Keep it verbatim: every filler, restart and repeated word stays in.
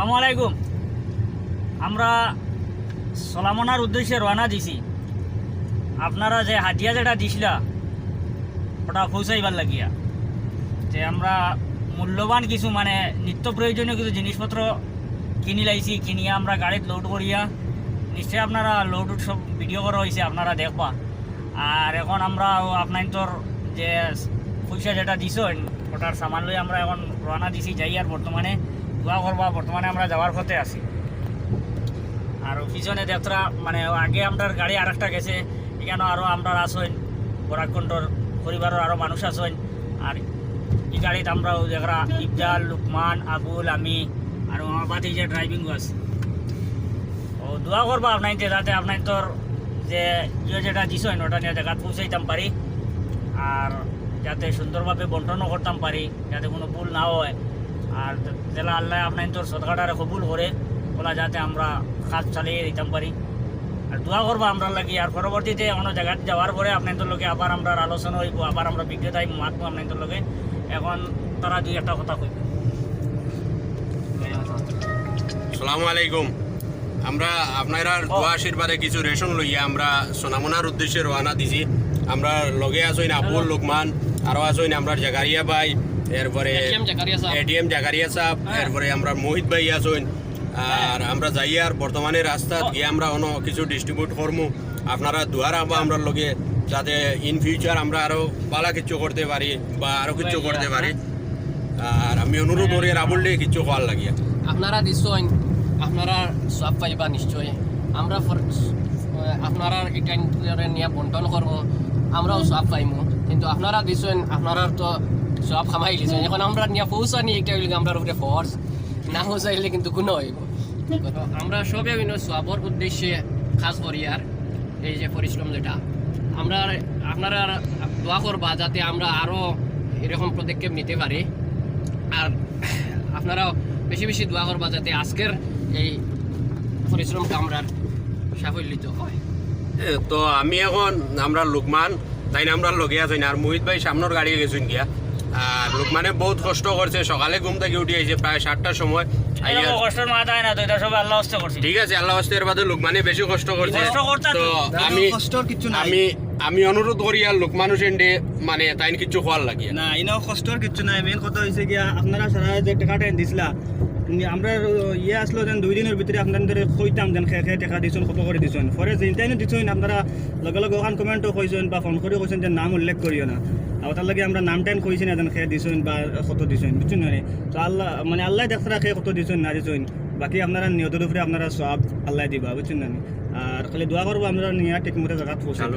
আসসালামু আলাইকুম। আমরা সোনামুনার উদ্দেশ্যে রওনা দিছি। আপনারা যে হাদিয়া যেটা দিছিলা, ওটা পৌঁছাইবার লাগিয়া, যে আমরা মূল্যবান কিছু, মানে, নিত্য প্রয়োজনীয় কিছু জিনিসপত্র কিনি লাইছি, কিনিয়া আমরা গাড়িত লোড করিয়া, নিশ্চয় আপনারা লোড সব ভিডিও করা হইছে, আপনারা দেখবা। আর এখন আমরা আপনাইনতর যে পয়সা যেটা দিছইন, ওটার সামান লই আমরা এখন রওনা দিছি, যাইয়ার বর্তমানে দোয়া করবা। বর্তমানে আমরা যাওয়ার পথে আছি। আর পিছনে দেখরা, মানে, আগে আমরার গাড়ি আরেকটা গেছে, এখানো আরো আমরার আছইন, বরাককণ্ঠর পরিবারর আরো মানুষ আছইন। আর ই গাড়িত আমরাও দেখরা, ইফজাল, লুকমান, আবুল, আমি, আর আমার বাতি যে ড্রাইভিং আছে। ও দোয়া করবা আপনাইনতে, যাতে আপনাইনতর যে ইয়ে যেটা দিছইন, ওটা নিয়া জাগাত পৌঁছাইতাম পারি, আর যাতে সুন্দরভাবে বন্টনও করতাম পারি, যাতে কোনো ভুল না হয়। আর যেলা আল্লায় আপনাইনতর সদকাটারে কবুল করে, ওলা যাতে আমরা কাজ চালিয়ে দিতাম পারি। আর দোয়া করবা আমরার লাগি। আর পরবর্তীতে কোনো জাগাত যাওয়ার পরে আপনাইনতর লগে আবার আমরার আলোচনা হইব, আবার আমরা ভিডিওত আইব, মাতবো আপনাইনতর লগে। এখন তারা দুই একটা কথা কইব। আসসালামু আলাইকুম। আমরা আপনারার ও। দোয়া আশীর্বাদে কিছু রেশন লইয়া আমরা সোনামুনার উদ্দেশ্যে রওনা দিছি। আমরার লগে আছইন আবুল, হ্যালো। লুকমান, আরো আছইন আমরার জাকারিয়া ভাই, এরপরে এটিএম জাকারিয়া সাহেব। এটিএম জাকারিয়া সাহেব, হ্যাঁ। এরপরে আমরার মোহিত ভাই আছইন। আর আমরা যাইয়ার বর্তমানে রাস্তাত ও। গিয়া আমরা অনো কিছু ডিস্ট্রিবিউট করমু। আপনারা দোয়া রাখবা আমরার লগে, যাতে ইন ফিউচার আমরা আরো ভালা কিছু করতে পারি বা আরো কিছু করতে পারি। আর আমি অনুরোধ করি রাবুলরে কিছু কওয়ার লাগিয়া। আপনারা দিছইন, আপনারা সওয়াব পাইবা নিশ্চয়। আমরা ফর-, আপনারার ইটা নিয়া বন্টন করমু, আমরাও সওয়াব পাইমু। কিন্তু আপনারা দিছইন, আপনারার তো সওয়াব কামাই দিছইন। এখন আমরা নিয়া পৌঁছানি, ইটা অইল গি আমরার উপরে ফরজ, না পৌঁছাইলে কিন্তু গুনাহ অইব। তো আমরা সবে অইন সওয়াবর উদ্দেশ্যে কাজ করি, আর এই যে পরিশ্রম যেটা, আমরা, আপনারা দোয়া করবা যাতে আমরা আরো এরকম পদক্ষেপ নিতে পারি। আর আপনারাও বেশি বেশি দোয়া করবা যাতে আজকের এই পরিশ্রমটা আমরার সাফল্যিত হয়। এ, তো আমি এখন আমরার লুকমান, তাইন আমরার লগে আছইন, আর মোহিত ভাই সামনর গাড়িয়ে গেছইন গিয়া। আর লুকমানে বহুত কষ্ট করছে, সকালে ঘুম থাকি উঠি আইছে প্রায় সাতটার সময়। আইয়া কষ্টর মাথা হয় না তো, এটা সব আল্লাহ ওয়াস্তে করছে। ঠিক আছে, আল্লাহ ওয়াস্তে, এর বাদে লুকমানে বেশি কষ্ট করছে। কষ্ট করতা তো তো। না, আমি, কষ্টর কিচ্ছু নাই। আমি, আমি অনুরোধ করি আর লুকমান হোসেনরে, মানে, তাইন কিচ্ছু কওয়ার লাগিয়া। না, ইনো কষ্টর কিচ্ছু নাই। মেইন কথা হইছে গিয়া, আপনারা সারা যে টেকা টেন দিছলা, আমরা ইয়ে আসলো যেন দুই দিনর ভিতরে আপনাদের কইতাম যেন খে খে টেকা দিছইন, কত করি দিছইন। পরে যেইন তাইন দিছইন, আপনারা লগে লগে ওখান কমেন্টও কইছইন বা ফোন করি কইছইন যে নাম উল্লেখ করিও না। আর ওটার লাগি আমরা নাম টাইম কইছি না যেন খে দিছইন বা কত দিছইন, বুঝছইন নি? তো আল্লাহ, মানে, আল্লায় দেখরা খে কত দিছইন না দিছইন, বাকি আপনারা নিয়তর উপরে আপনারা সওয়াব আল্লায় দিবা, বুঝছইন নি? আর খালি দোয়া করবো আমরা নিয়া ঠিক মতো জাগাত পৌঁছাই।